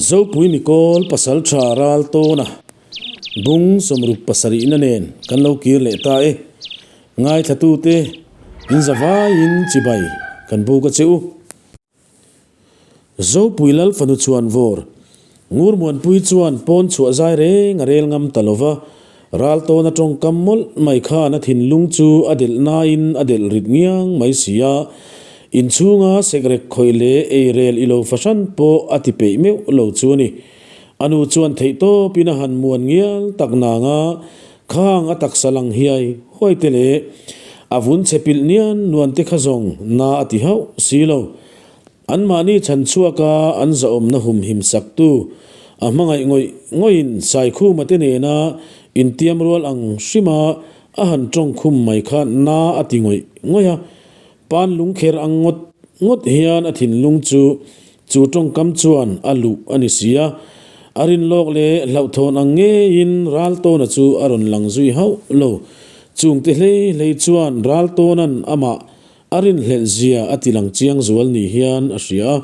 Zopui Mikawl Pasaltha ral tawna bung 77na nen kan lo kir leh ta e. Ngaithlatute in zavaiin chibai kan buk a che u. Zopui Lal fanu chuan vawr Ngurmuanpui chuan pawn chhuah zai reng a rel ngam ta lo va, ral tawna tawngkam mawlh mai khan a thinlung chu a delh nain a delh rit ngiang mai si a, inchhunga sekrek khawih leh ei rel i lo fahran pawh a ti peih meuh lo chu a ni. A nu chuan theihtawpin a han muan ngial tak nang a, khang a taksa lang hiai huai te leh a vun chhe pilh nian nuan te kha zawng na a ti hauh si lo. Anmahni chhan chhuaka an zahawmna humhim saktu a hmangaih ngawih ngawihin Saikhuma te nena intiam rual ang hrima a han tawng khum mai kha na a ti ngawih ngawih a. Pan lungkher ang ngawt ngawt hian a thinlung chu chu tawngkam chuan a luh a ni si a. A rinlawk leh hlauhthawn ang ngeiin Raltawna chu a rawn lang zui hauh lo. Chungte hlei hlei chuan Raltawna'n amah A rinhlelh zia a ti lang chiang zual ni hian a hria a.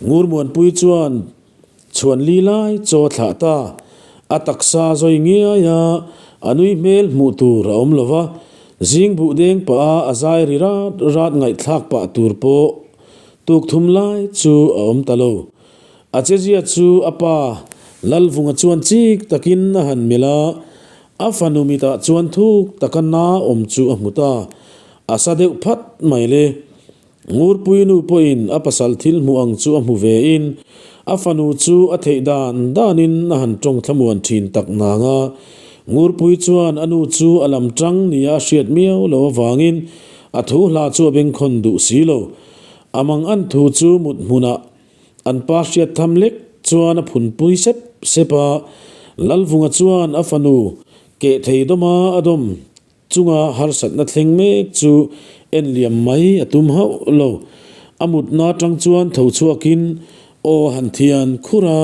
Ngurmuanpui chuan chhuan li lai chaw a thlah ta. A taksa zawi ngiai a, a nui hmel hmuh tur a awm lo va. Zing buh deng pah a a zai ri rat rat ngaihthlak pah tur pawh tuk thum lai chu a awm ta lo. A chezia chu a pa Lalvunga chuan chik takin a han melh a, A fanu mitah chuan thuk taka na awm chu a hmu ta. A sa deuh phat mai le. Ngurpui nu pawhin a pasal thil hmuh ang chu a hmu vein a fanu chu a theih dan danin a han tawng thlamuan thin tak nang a. Ngurpui chuan a nu chu a lam tang nia a hriat miau lo avangin a thu hla chu a bengkhawn duh si lo. A mang an thu chu mut hmunah An pa hriat tham lek chuan a phunpui sep sep a, Lalvunga chuan a fanu keh thei dawma a dawm chunga harsatna thleng mek chu en liam mai a tum hauh lo. A mutna atang chuan tho chhuakin aw a han thian khur a,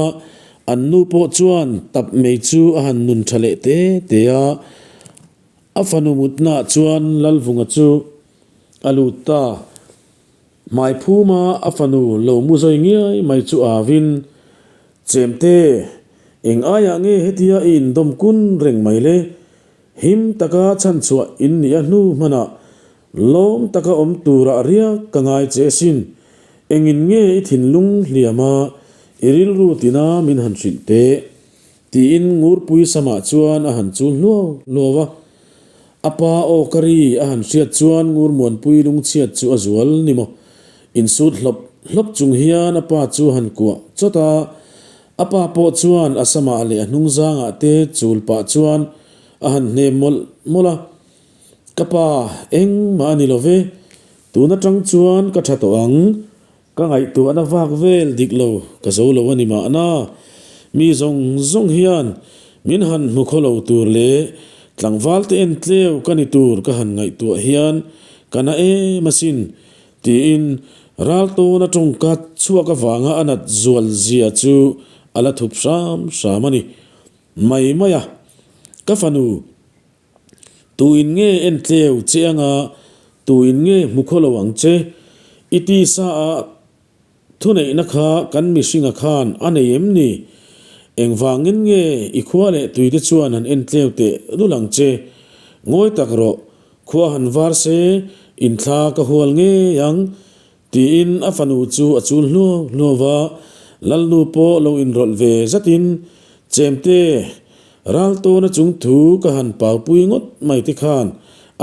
an nu pawh chuan tap mei chu a han nun tha leh te te a. A fanu mutnaah chuan Lalvunga chu a lut ta. Hmaiphuma a fanu lo mu zawi ngiai mai chu avin, Chemte, eng aiah nge hetia i indawm kun reng mai le? Him taka chhanchhuah in nih a hnu hmanah lawm taka awm turah riak ka ngai che asin. Engin nge i thinlung hliam a, i rilru tina min han hrilh teh? Tiin Ngurpui samah chuan a han chul hluau hluau a. A pa aw ka ri a han hriat chuan Ngurmuanpui lungchhiat chu a zual ni maw? Insut hlawp hlawp chung hian a pa chu a han kuah chawt a. A pa pawh chuan a samah leh a hnungzangah te chul pah chuan a han hnem mawlh mawlh a. Ka pa, engmah a ni lo ve. Tun atang chuan ka tha tawh ang. Ka ngaihtuahna vak vel dik lo ka zo lo a ni mahna, mi zawng zawng hian min han hmu khaw lo tur leh tlangval te en tleu ka ni tur ka han ngaihtuah hian ka na em asin tiin Raltawna tawngka chhuak avanga a nat zual zia chu a la thup hram hram a ni mai mai a, ka fanu Tuin nge en tleu che anga tuin nge hmu khaw lo ang che? I tisa a thuneihna kha kan mihringa khan a nei em ni? Engvangin nge i khua leh tuite chuan han en tleu teh lul ang che? Ngawi tak rawh, khua han var se, inthla ka hual ngei ang. Tiin a fanu chu a chul hluau hluau va, Lalnu pawh lo inrawlh ve zatin, Chemte, Raltawna chung thu ka han paupui ngawt mai te khan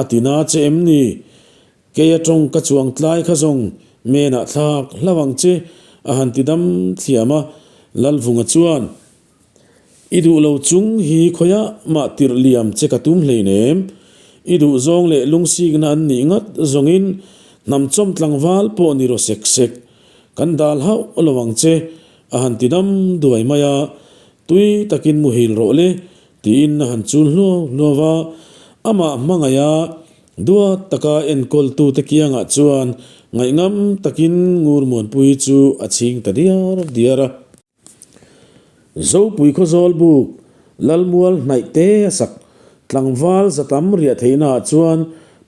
a ti na che em ni? Kei a tawng ka chuang tlai kha zawng menah thlak hlau ang che a han ti dam thliam a, Lalvunga chuan, I duh lo chung hi khawiah mah tirh liam che ka tum hleinem. I duh zawng leh lungsikna an nih ngat zawngin hnamchawm tlangval pawh ni rawh sek sek. Kan dal hauh lo ang che, a han ti dam duai mai a. Tui takin muhil rawh le, tiin a han chul hluau hluau a. Amah hmangaiha duat taka enkawltute kiangah chuan ngaihngam takin Ngurmuanpuii chu a chhing ta diar diar a. Zopui Khawzawl buk Lalmual hnaih te a sak. Tlangval za tam riah theihnaah chuan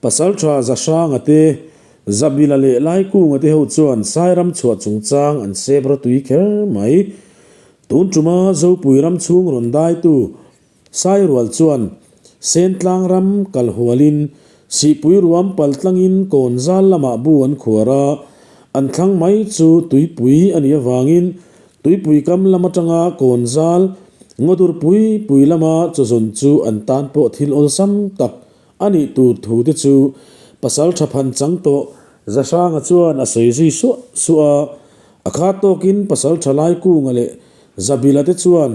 Pasaltha Zahranga te, Zabila leh Laikunga te ho chuan Sairam chhuah chungchang an sep rawtui kher mai. Tun tuma Zopui ram chhung rawn daitu Sairual chuan Sentlang ram kal hualin Sihpui ruam pal tlangin kawn zal lamah bu an khuar a, an thlang mai chu tuipui a nih avangin tuipui kam lam atanga kawn zal ngawdur pui pui lama chawzawn chu an tan pawh thil awlsam tak a nih tur thu te chu pasal tha phan chang tawh Zahranga chuan a sawi zui suah suah a, a kha tawkin pasal tha Laikunga leh Zabila te chuan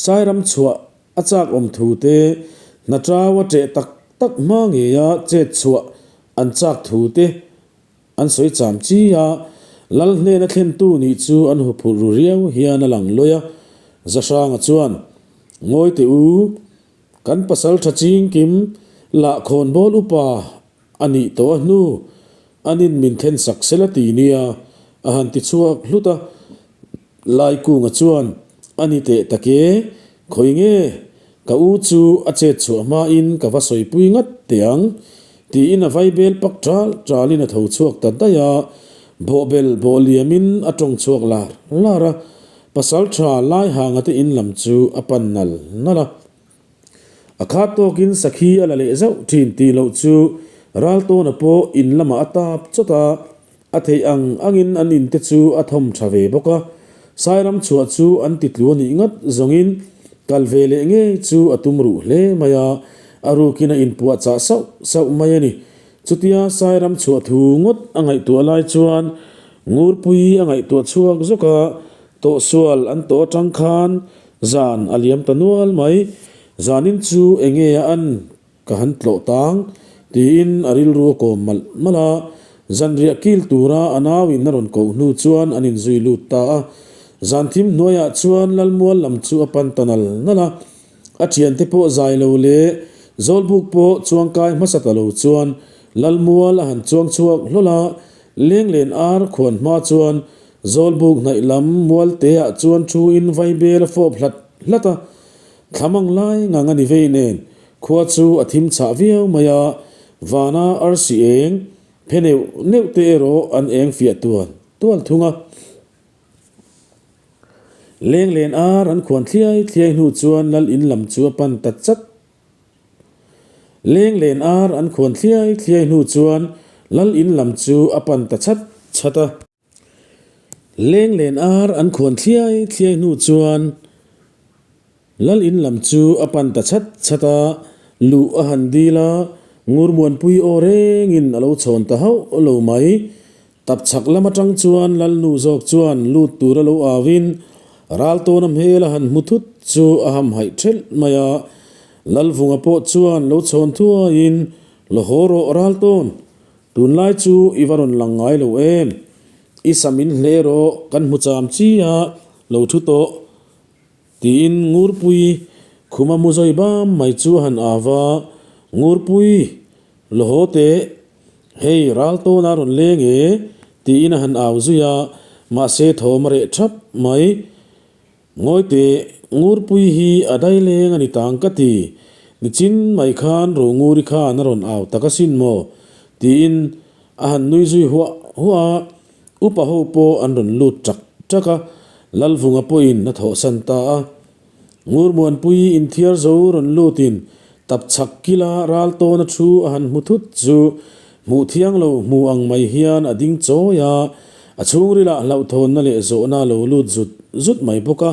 Sairam chhuah a chak awm thu te, hna tau a ṭeh tak tak hma ngeia chet chhuah an chak thu te an sawi cham chi a, Lal hnena thlentu nih chu an huphurh ru riau hian a lang lawi a, Zahranga chuan, Ngawi teh u, kan pasal tha chingkim lah khawnbawl upa a nih tawh a hnu, anin min then sak sela ti nia, a han ti chhuak hlut a. Laikunga chuan, A ni teh tak e, khawi nge? Ka u chu a chet chhuah hmain ka va sawipui ngat teh ang, tiin a vaibel pak ṭal ṭalin a tho chhuak ta daih a, bawhbel bawh liamin a ṭawng chhuak lar lar a, pasal ṭha Laihanga te in lam chu a pan nal nal a. A khat tawkin sakhi a la leh zauh ṭhin tih loh chu Raltawna pawh in lamah a tap chawt a, A theih ang angin an inte chu a thawm tha ve bawk a, Sairam chhuah chu an ti tlu a nih ngat zawngin kal ve leh ngei chu a tum ruh hle mai a, a rukin a inpuah chah sauh sauh mai a ni. Chutia Sairam chhuah thu ngawt a ngaihtuah lai chuan Ngurpui a ngaihtuah chhuak zawk a, tawhsual an tawh atang khan zan a liam ta nual mai. Zanin chu enge a an Ka han tlawh tang, tiin a rilru a kawm malh malh a. Zanriah kil tura a nauin a rawn koh hnu chuan an inzui lut ta a. Zanthim hnuaiah chuan Lalmual lam chu a pan ta nal nal a. A thiante pawh zai lo leh Zawlbuk pawh chuangkai hmasa ta lo chuan Lalmual a han chuang chhuak hlawl a. Lenglen ar khuan hma chuan Zawlbuk hnaih lam mualteah chuan thuin vaibel a fawp hlat hlat a. Thlam ang lai ngang a ni vei nen, khua chu a thim chhah viau mai a, vana arsi eng, phe neuh neuh te erawh an eng fiah tual tual thung a. Lenglen ar an khuan thliai thliai hnu chuan lal in lam chu a pan ta chat. Lenglen ar an khuan thliai thliai hnu chuan lal in lam chu a pan ta chat chat a. Lenglen ar an khuan thliai thliai hnu chuan Lal in lam chu a pan ta chat chat a, luh a han dil a, Ngurmuanpui aw rengin a lo chhawn ta hauh lo mai. Tapchhak lam atang chuan Lalnu zawk chuan lut tur a lo auin Raltawna hmel a han hmu thut chu a hamhaih thelh mai a, Lalvunga pawh chuan lo chhawn thuaiin, Lo haw rawh Raltawn, Tunlai chu i va rawn lang ngai lo em? I sam in hle rawh kan hmu cham chi a lo thu tawh tiin Ngurpui khuma mu zawi bam mai chu a han au a, Ngurpui, lo haw teh, hei ral tawn a rawn leng e tiin a han au zui a, mahse thawm a reh thap mai. Ngawi teh, Ngurpui hi a dai leng a ni tang ka ti. Nichin mai khan Ronguri khan a rawn au tak asin maw? tiin a han nui zui huah huah a, upa ho pawh an rawn lut ṭak ṭak a, Lalvunga pawhin a thawhsan ta a. Ngurmuanpui inthiar zo rawn lutin tapchhak kila ral tawna thu a han hmu thut chu hmuh thiang lo hmu ang mai hian a ding chawi a, a chhungrilah hlauhthawnna leh zawhna a lo lut zut zut mai bawk a.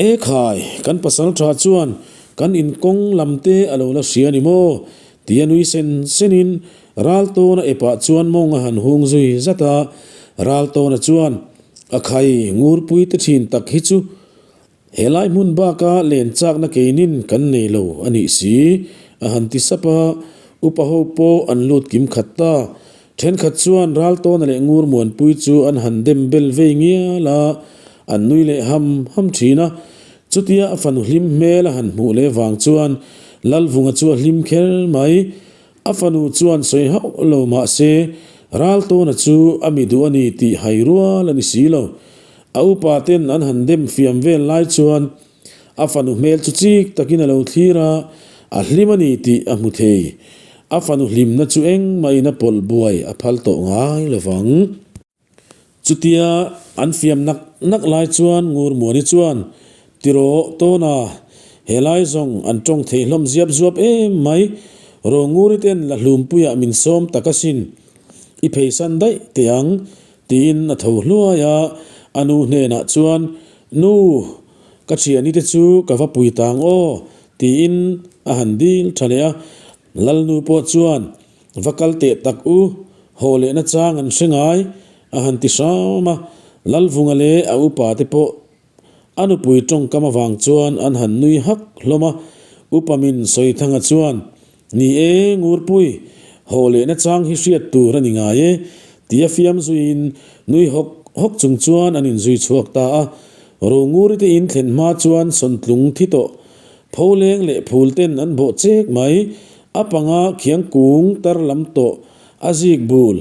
E khai, kan pasal tha chuan kan inkawng lam te a lo la hria ni maw? Tia nui sen senin Raltawna epah chuan mawng a han hung zui zat a, Raltawna chuan a khai ngurpui te thin tak hi chu He lai hmun baka len chakna keinin kan nei lo a nih si, a han ti sap a, upa ho pawh an lut kim khat ta. Thenkhat chuan Raltawna leh Ngurmuanpui chu an han dem bel vei ngial a, an nui leh ham ham thin a. Chutia a fanu hlim hmel a han hmuh leh vang chuan Lalvunga chu a hlim kher mai. A fanu chuan sawi hauh lo mah se, Raltawna chu a mi duh a ni tih hai rual a ni si lo. A upa ten an han dem fiam vel lai chuan a fanu hmel chu chik takin a lo thlir a, a hlim a ni tih a hmu thei. A fanu hlimna chu engmahin a pawlh buai a phal tawh ngai lo vang. Chutia an fiam nak nak lai chuan Ngurmuani chuan, Tirawh Tawna, helai zawng an tawng thei hlawm ziap zuap em mai, Ronguri ten la hlumpuiah min sawm tak asin, i pheisan daih teh ang, tiin a tho hluai a, a nu hnenah chuan, Nu, ka thiani te chu ka va pui tang aw, tiin a han dil tha leh a. Lalnu pawh chuan, Va kal teh tak u, haw lehna chang an hre ngai, a han ti hram a. Lalvunga leh a upa te pawh a nupui tawngkam avang chuan an han nui hak hlawm a. Upa min Sawithanga chuan, Ni e, Ngurpui, haw lehna chang hi hriat tur a ni ngai e, tia fiam zuiin nui hawk hawk chung chuan an inzui chhuak ta a. Ronguri te in thlen hma chuan sawntlung thi tawh Pholeng leh phul ten an bawh chek mai, a panga khiang kung tar lam tawh a zik bul,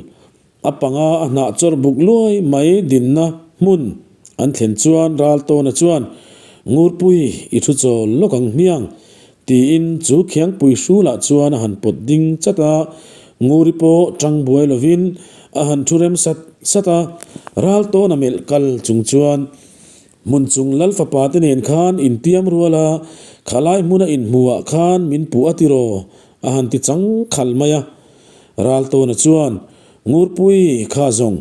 a panga a hnah chawr buk luai mai dinna hmun an thlen chuan Raltawna chuan Ngurpui i thu chawl lawk ang hmiang tiin chu khiangpui hrulah chuan a han pawt ding chat a, Nguri pawh tang buai lovin a han thu rem sat sat a, Raltawna melh kal chung chuan Hmun chung Lal fapa te nen khan intiam rual a, khalai hmuna inhmuhah khan min puh a tiraw? a han ti chang khal mai a. Raltawna chuan, Ngurpui, kha zawng.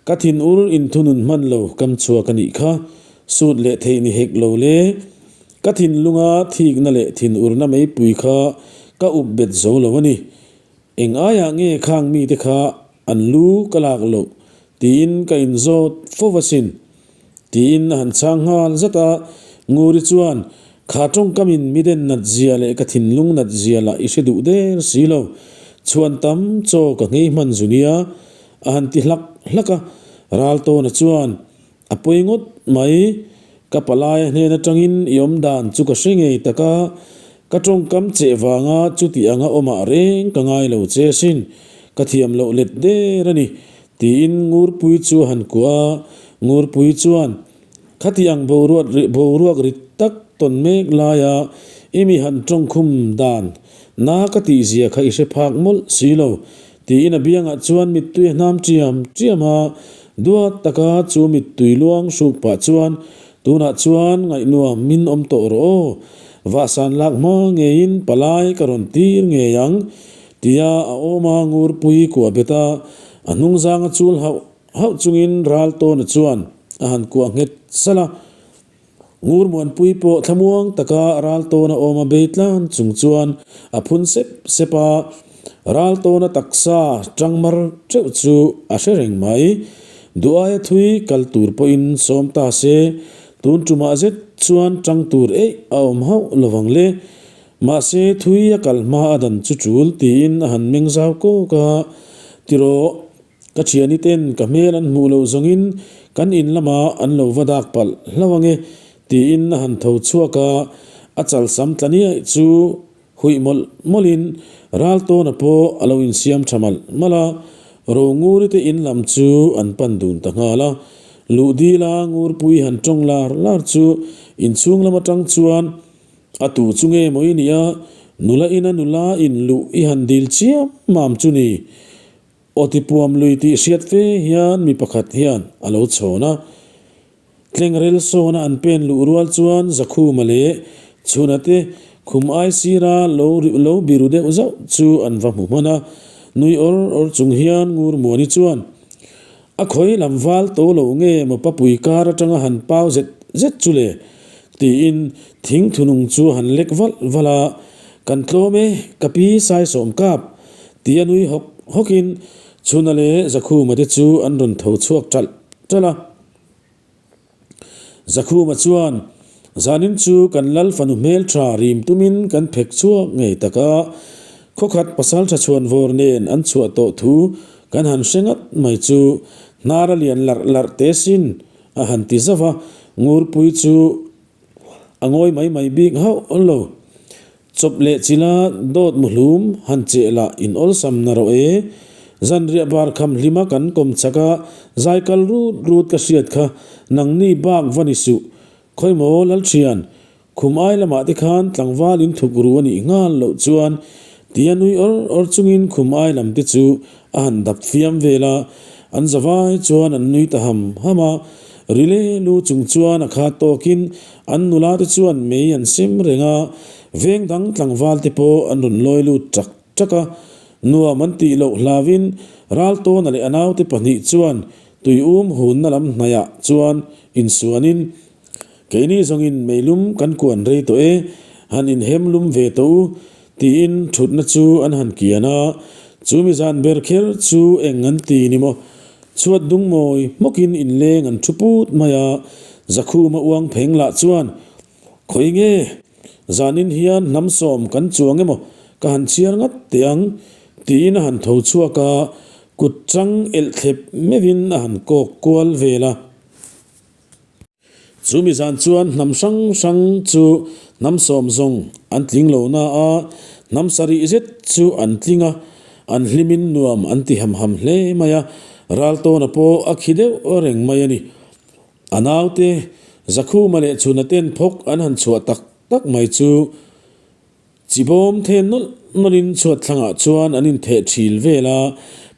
Ka thinur inthunun hman lo kam chhuak a nih kha, sut leh theih ni hek lo le. Ka thinlunga thikna leh thinurna meipui kha ka up bet zo lo a ni. Eng aiah nge khang mite kha an lu ka lak loh tiin ka inzawt fo asin. Tiin a han chhang nghal zat a, Nguri chuan, Kha tawngkamin miden nat zia leh ka thinlung nat zia lah i hre duh der si lo, chhuan tam chaw ka nghei hman zu nia, a han ti hlak hlak a. Raltawna chuan, A pawi ngawt mai, ka palaia hnen atangin i awm dan chu ka hre ngei tak a, ka tawngkam cheh vanga chuti anga awmah reng ka ngai lo che asin, ka thiam loh let der a ni, Tiin Ngurpui chu a han kuah a, Ngurpui chuan, Khati ang boruat ri boruak ri tak tawn mek laia i mi han tawngkhum dan na ka tih zia kha i hre phak mawlh si lo, tiin a biangah chuan mittui a hnam ṭiam ṭiam a, duat taka chu mittui luang hruk pah chuan, Tunah chuan ngaihnuam min awm tawh rawh aw, vahsan lak hma ngeiin palai ka rawn tir ngei ang, Tia a awm a Ngurpui kuah bet a, a hnungzang a chul hauh hauh chungin Raltawna chuan a han kuah nghet salh a. Ngurmuanpui pawh thlamuang taka Raltawna awm a bei tlan chung chuan a phun sep sep a, Raltawna taksa tangmar teuh chu a hre reng mai. Duh aia thui kal tur pawhin sawm ta se, tun tumah zet chuan tang tur eih a awm hauh lovang le. Mahse, thui a kal hma a dan chu tul tiin a han meng zau kawk a, Tirawh, ka thiani ten ka hmel an hmuh loh zawngin kan in lamah an lo va dak palh hlauh ange tiin a han tho chhuak a, a chalsam tla niaih chu huih mawlh mawlhin Raltawna pawh a lo insiam tha malh malh a, Ronguri te in lam chu an pan dun ta nghal a, Luhdila Ngurpui han tawng lar lar chu inchhung lam atang chuan A tu chu nge maw i nih a, nula ina nula in luh i han dil chiam mam chu ni. Aw ti puam lui tih hriat fe hian mi pakhat hian a lo chhawn a. Tlengrel sawna an pen luh rual chuan Zakhuma leh Chhuna te khum ai sira lo lo biru deuh zauh chu an va hmu hman a. Nui awr awr chung hian Ngurmuani chuan, A khawi lam val to lo nge maw papui kar atanga han pau zet zet chu le? tiin thing thunung chu a han lek valh valh a, Kan tlawm e, ka pi Saisawm kap, tia nui hawk hawkin Chhuna leh Zakhuma te chu an rawn tho chhuak ṭalh ṭalh a. Zakhuma chuan, Zanin chu kan Lal fanu hmeltha rim tumin kan phek chhuak ngei tak a, khawkhat pasaltha chhuanvawr nen an chhuah tawh thu kan han hre ngat mai chu hnar a lian larh larh te sin a han ti zauh a, Ngurpui chu A ngawi mai mai bik hauh lo. Chawp leh chila dawt muhlum han cheh lah in awlsam na rawh e. Zanriah bar kham hlima kan kawm chak a, zai kal rut rut ka hriat kha nangni bak va ni suh. Khawimaw Lalthian, khum ai lamah te khan tlangval in thuk ru a nih nghal loh chuan tia nui awr awr chungin khum ai lam te chu a han dap fiam vel a, an zavai chuan an nui ta ham ham a. Ri le lu chung chuan a khat tawkin an nula te chuan mei an sem reng a, veng dang tlangval te pawh an rawn lawi lut ṭak ṭak a. Nuam an tih loh hlauin Raltawna leh a naute pahnih chuan tui um hunna lam hnaihah chuan insuanin, Keini zawngin meilum kan kuan rei tawh e, han inhem lum ve tawh u, tiin thutna chu an han kian a. Chu mi zan ber kher chu eng an ti ni maw? Chhuat dung mawi hmawkin inleng an thu put mai a, Zakhuma uang pheng lah chuan, Khawi nge, zanin hian hnam sawm kan chuang emaw ka han chhiar ngat teh ang, tiin a han tho chhuak a, kut chang elh thlep meuhin a han kawk kual vel a. Chu mi zan chuan hnam hrang hrang chu hnam sawm zawng an tling lo na a, hnam sarih zet chu an tling a, an hlimin nuam an ti ham ham hle mai a, Raltawna pawh a khi deuh reng mai a ni. A naute Zakhuma leh Chhuna ten phawk an han chhuah tak tak mai chu Chibawm then nawlh nawlhin chhuat thlangah chuan an intheh thil vel a,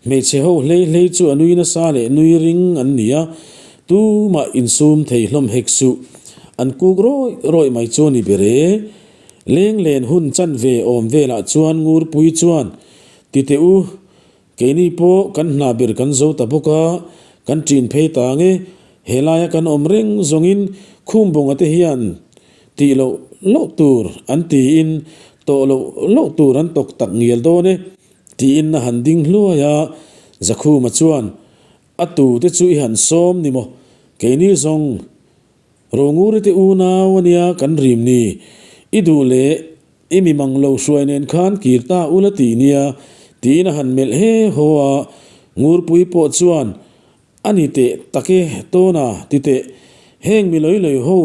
hmeichhe ho hlei hlei chu a nui nasa leh nui ring an ni a, tumah insum thei hlawm hek suh. An kuk rawih rawih mai chu a ni ber e. Leng len hun chanve awm velah chuan Ngurpui chuan, Ti teh u, Keini pawh kan hna ber kan zo ta bawk a, kan ṭin phei ta ang e. Helaia kan awm reng zawngin Khumbawnga te hian tih loh loh tur an tiin tawh loh loh tur an tawk tak ngial dawn e, tiin a han ding hluai a. Zakhuma chuan, A tu te chu i han sawm ni maw? Keini zawng Ronguri te unau a nia kan rim ni. I duh leh I mi mang lo hruai nen khan kir ta ula ti nia, tiin a han melh he haw a. Ngurpui pawh chuan, A ni teh tak e, Tawna, ti teh. Heng mi lawi lawi ho,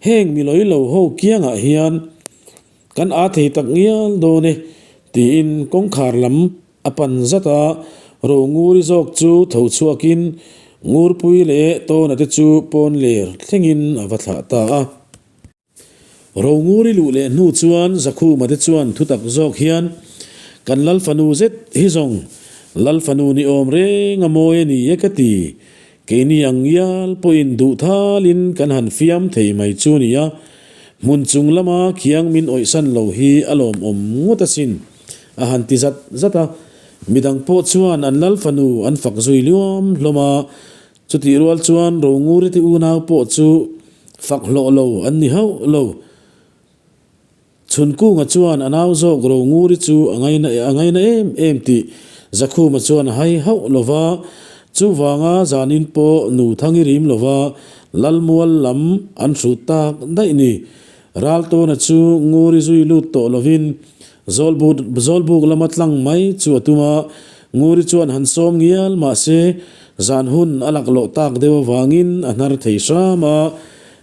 heng mi lawi lo ho kiangah hian kan aa thei tak ngial dawn e, tiin kawngkhar lam a pan zat a. Ronguri zawk chu tho chhuakin Ngurpui leh Tawna te chu pawn ler thlengin a va thlah ta a. Ronguri luh leh hnu chuan Zakhuma te chuan thutak zawk hian, Kan Lalfanu zet hi zawng Lalfanu ni awm reng a mawi a ni e ka ti. Keini ang ngial pawhin duh thalin kan han fiam thei mai chu ni a, hmun chung lama khiang min awihsan lo hi a lawmawm ngawt asin, a han ti zat zat a. Midang pawh chuan an Lalfanu an fak zui luam hlawm a, Chutih rual chuan Ronguri te unau pawh chu fak hlawh lo an ni hauh lo. Chhunkunga chuan a nau zawk Ronguri chu a ngaina a ngaina em em tih Zakhuma chuan a hai hauh lo va, chuvanga zanin pawh nu thangi rim lo va Lalmual lam an hrut tak daih ni. Raltawna chu Nguri zui lut tawh lovin Zawlbuk Zawlbuk lama tlang mai chu a tum a, Nguri chuan han sawm ngial mah se zan hun a lak loh tak deuh avangin a hnar thei hram a,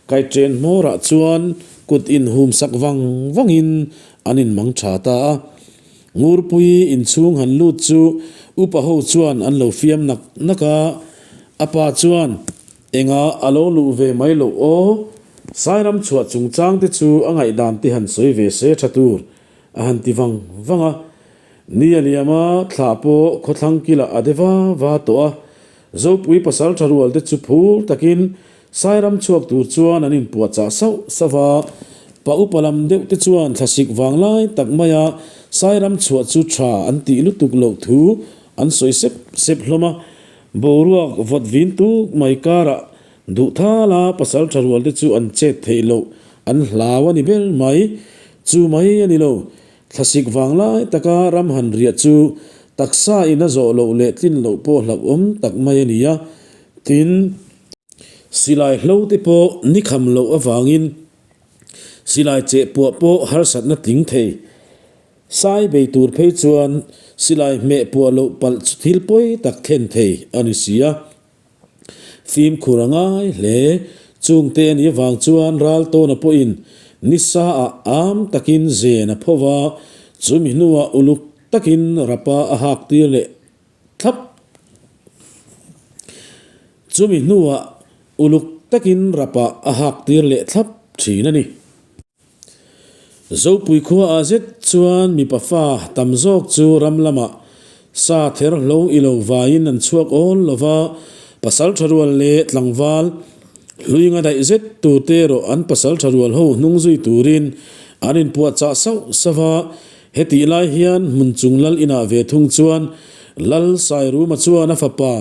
kaiṭen hmawrah chuan kut inhum sak vang vangin an inmang ṭha ta a. Ngurpui inchhung han lut chu upa ho chuan an lo fiam nak nak a, a pa chuan, Engah a lo luh ve mai loh aw? Sairam chhuah chungchang te chu a ngaihdan te han sawi ve se tha tur a han ti vang vang a. Ni a liam a, thla pawh khawthlang kilah a de va va tawh a. Zopui pasal tha rual te chu phur takin Sairam chhuak tur chuan an inpuahchah sauh sauh a. Pa upa lam deuh te chuan thlasik vang lai tak maia Sairam chhuah chu tha an tih lutuk loh thu an sawi sep sep hlawm a. Boruak vawt vin tuk mai karah duh thala pasal tha rual te chu an chet theih loh an hlau a ni ber mai. Chu mai a ni lo. Thlasik vang lai taka ram han riah chu taksa in a zawh loh leh tlin loh pawh hlauhawm tak mai a ni a. Tin, silai hlo te pawh ni kham loh avangin silai cheh puah pawh harsatna tling thei. Sai bei tur phei chuan silai hmeh puah loh palh chu thil pawi tak thlen thei a ni si a. Fimkhur a ngai hle. Chungte a nih avang chuan Raltawna pawhin nisa ah am takin zen a pho va, chumi hnuah uluk takin rapa a hak tir leh thlap. Chumi hnuah uluk takin rapa a hak tir leh thlap thin a ni. Zopui khuaah zet chuan mipa fa tam zawk chu ram lamah sa ther hlo i lo vaiin an chhuak awl lo va, pasal tha rual leh tlangval. Hluinga daih zet tur te erawh an pasal tha rual ho hnung zui turin an inpuahchah sauh sauh a. Hetih lai hian hmun chung lal inah ve thung chuan Lal Sairuma chuan a fapa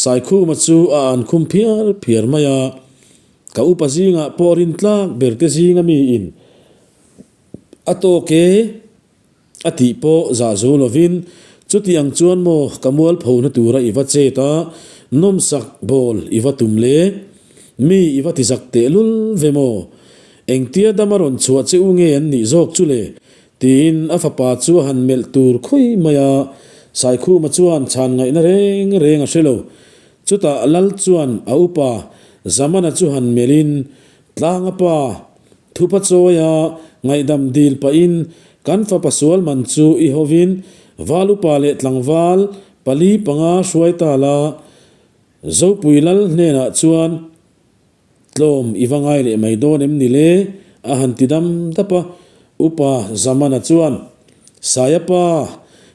Saikhuma chu a an khum phiar phiar mai a. Ka upa zingah pawh rintlak ber te zinga miin a tawk e. A tih pawh zah zo lovin, Chuti ang chuan maw ka mualphona tura i va chet a, nawmsak bawl i va tum le? Mi i va ti zak tehlul ve maw? Engtia dam a rawn chhuah che u nge an nih zawk chu le? tiin a fapa chu a han melh tur khawi mai a. Saikhuma chuan chhan ngaihna reng reng a hre lo. Chutah Lal chuan a upa Zamana chu han melhin, Tlanga pa, Thupa chawia ngaihdam dil pahin kan fapa sual man chu i hovin Valupa leh tlangval pali panga hruai ta la, Zopui Lal hnenah chuan tlawm i va ngai leh mai dawn em ni le? a han ti dam dap a. Upa Zamana chuan, Saia pa,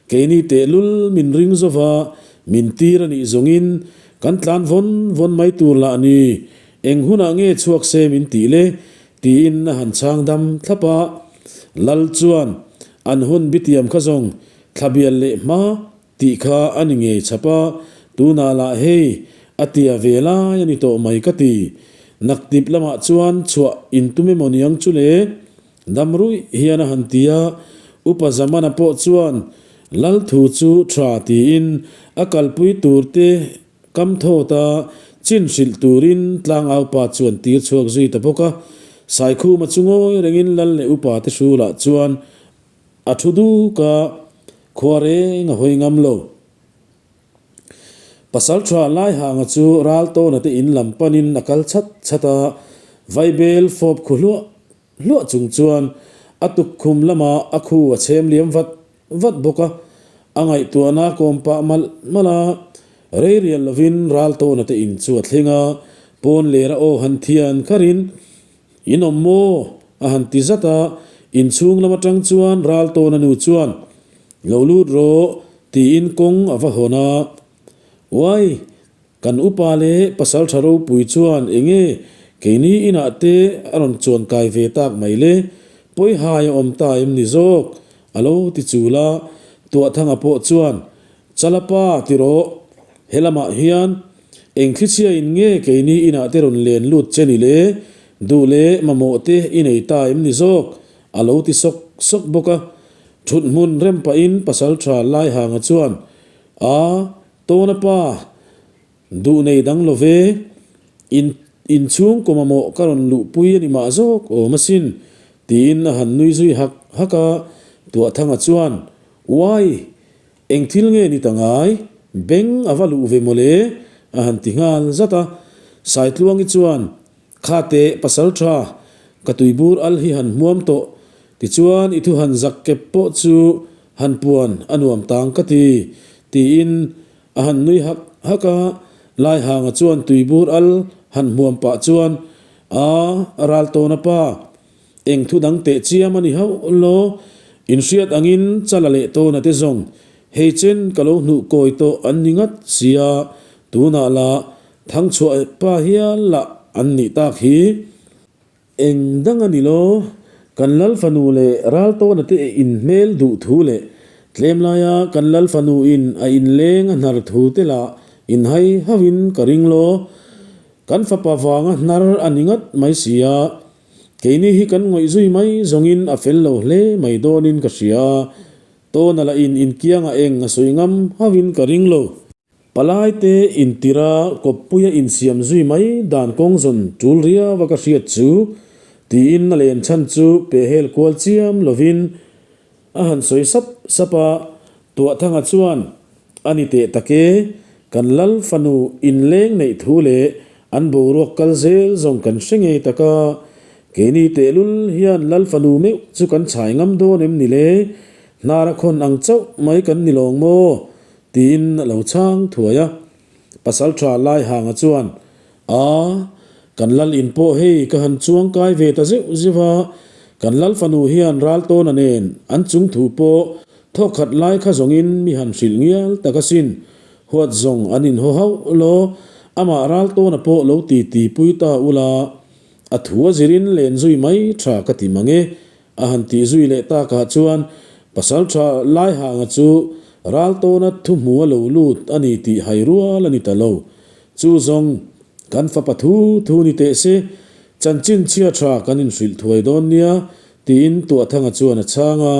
keini tehlul min ring zova min tir a nih zawngin kan tlan vawn vawn mai tur lah ni. Eng hunah nge chhuak se min tih le? tiin a han chhang dam thlap a. Lal chuan an hun bitiam kha zawng thla bial leh hma tih kha a ni ngei chhap a, tunah lah hei a tia ve lai a ni tawh mai ka ti. Naktip lamah chuan chhuah in tum emaw niang chu le? Dam ruih hian a han ti a, Upa Zamana pawh chuan Lal thu chu tha tiin a kalpui tur te Kam thawta chin hrilh turin tlangaupa chuan tir chhuak zui ta bawk a. Saikhuma chu ngawi rengin Lal leh upa te hrulah chuan a thu duk a, khua reng a hawi ngam lo. Pasaltha Laihanga chu Raltawna te in lam panin a kal chhat chhat a, Vaibel fawp khu hluah hluah chung chuan a tukkhum lamah a khu a chhem liam vat vat bawk a, a ngaihtuahna kawm pah malh malh a, rei rial lovin Raltawna te in chu a thleng a, pawn lera aw han thian kharin, In awm maw? a han ti zat a, inchhung lam atang chuan Raltawna nu chuan, Lo lut rawh, tiin kawng a va hawn a, Uai! Kan upa leh pasaltha ropui chuan enge keini inah te a rawn chuan kai ve tak mai le, pawihai a awm ta em ni zawk? a lo ti chul a, Tuahthanga pawh chuan, Chalapa ti rawh, he lamah hian eng thlichhiain nge keini inah te rawn len lut che ni le, duh leh mamawh te i nei ta em ni zawk? a lo ti sawk sawk bawk a. Thut hmun rem pahin pasaltha Laihanga chuan, A, Tawna pa, duh nei dang lo ve, in inchhung kaw mamawh ka rawn luhpui a ni mah zawk awm asin, tiin a han nui zui hak hak a, Tuahthanga chuan, Uai, eng thil nge ni ta ngai, beng a va luh ve mawle, a han ti nghal zat a. Saitluangi chuan, Kha teh pasal tha, ka tuibur al hi han hmuam tawh, tichuan i thu han zak kep pawh chu han puan a nuam tang ka ti, tiin a han nui hak hak a, Laihanga chuan tuibur al han hmuam pah chuan, A, ral tawn a pa, eng thu dang teh chiam a ni hauh law, inhriat angin chala leh tawna te zawng hei chen ka lo hnuh kawi tawh an ni ngat sia, tunah lah Thangchhuah pa hial lah an nih tak hi. Eng dang a ni lo, kan Lal fanu leh Raltawna te in hmel duh thu leh tlem laia kan Lal fanu in a inleng a hnar thu te lah inhai hauhin ka ring lo. Kan fapa vanga hnar a ni ngat mai si a, keini hi kan ngawih zui mai zawngin a fel lo hle mai dawnin ka hria. Tawna lah in inkiangah eng a sawi ngam hauhin ka ring lo. Palaite intira kawppuia insiam zui mai dan kawng zawn tul riau a ka hriat chu tiin a len chhan chu pehhel kual chiam lovin a han sawi sap sap a, Tuahthanga chuan a ni teh tak e, kan Lal fanu inleng neih thu leh an boruak kal zel zawng kan hre ngei tak a, keini tehlul hian Lal fanu meuh chu kan chhai ngam dawn em ni le, hnar a khawn ang chauh mai kan ni lawng maw? Tiin a lo chhang thuai a. Pasaltha Laihanga chuan, A, kan lal in pawh hei ka han chuang kai ve ta zeuh zeuh a, kan lal fanu hian Raltawna nen an chung thu pawh thawk khat lai kha zawngin mi han hrilh ngial tak asin, huat zawng an inhaw hauh law, Amah Raltawna pawh lo titi pui ta ula, a thu a zirin len zui mai tha ka ti mang e, a han tih zui leh takah chuan Pasaltha Laihanga chu Raltawna thu hmu a lo lut a ni tih hai rual a ni ta lo. Chu zawng kan fapa thu thu ni teh se, chanchin chhia tha kan inhrilh thuai dawn nia, tiin Tuahthanga chuan a chhang a,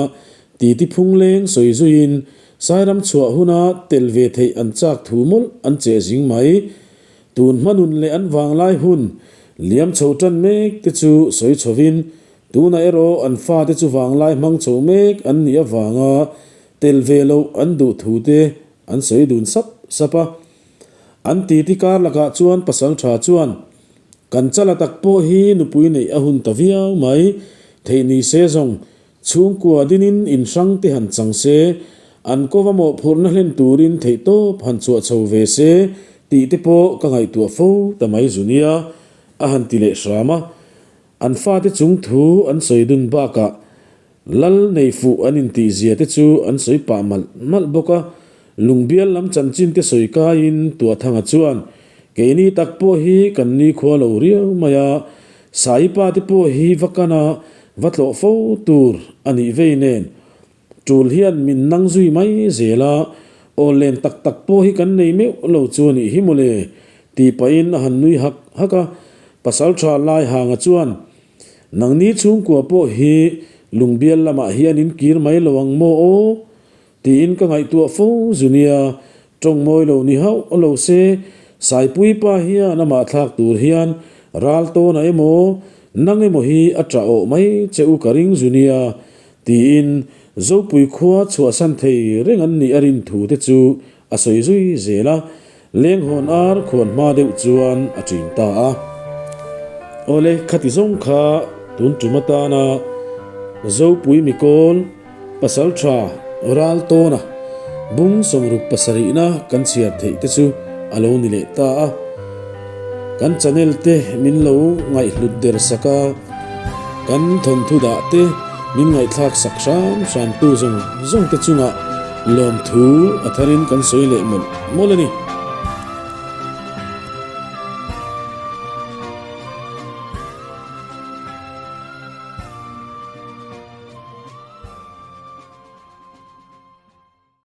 titi phungleng sawi zuiin Sairam chhuah huna tel ve theih an chak thu mawlh an cheh zing mai. Tun hmanun leh an vanglai hun liam chho tan mek te chu sawi chhovin tunah erawh an fate chu vanglai hmang chho mek an nih avanga tel ve loh an duh thu te an sawi dun sap sap a. An titi kar lakah chuan pasal tha chuan, Kan chala tak pawh hi nupui neih a hun ta viau mai, theih ni se zawng Chhungkua dinin in hrang te han chang se, an kova mawhphurhna hlen turin theihtawp han chhuah chho ve se tih te pawh ka ngaihtuah fo ta mai zu nia, a han ti leh hram a. An fate chung thu an sawi dun bakah Lal nei fuh an intihzia te chu an sawi pah malh malh bawk a. Lungbial lam chanchin te sawi kaiin Tuahthanga chuan, Keini tak pawh hi kan nikhua lo riau mai a, Saipa te pawh hi va kan a, va tlawh fo tur a nih vei nen. Tul hian min nang zui mai zel a, aw len tak tak pawh hi kan nei meuh lo chu a nih hi mawle, tih pahin a han nui hak hak a. Pasaltha Laihanga chuan, Nangni chhungkua pawh hi Lungbial lamah hian in kir mai lo ang maw aw? Tiin ka ngaihtuah fo zu nia, tawng mawi lo ni hauh lo se, Saipui pa hian amah thlak tur hian ral tawn a emaw, nang emaw hi a ṭah awh mai che u ka ring zu nia, tiin Zopui khua chhuahsan thei reng an nih a rin thu te chu a sawi zui zel a, Lenghawn ar khuan hma deuh chuan a ṭin ta a. Awle, khati zawng kha tun ṭum atana Zopui mikawl Pasalṭha Raltawna bung sawmruk pasarihna kan chhiar theih te chu a lo ni leh ta a. Kan channel te min lo ngaihhlut der sak a, kan thawnthu dah te min ngaihthlak sak hram hram tu zawng zawng te chungah lawmthu a tharin kan sawi leh mawlh mawlh a ni.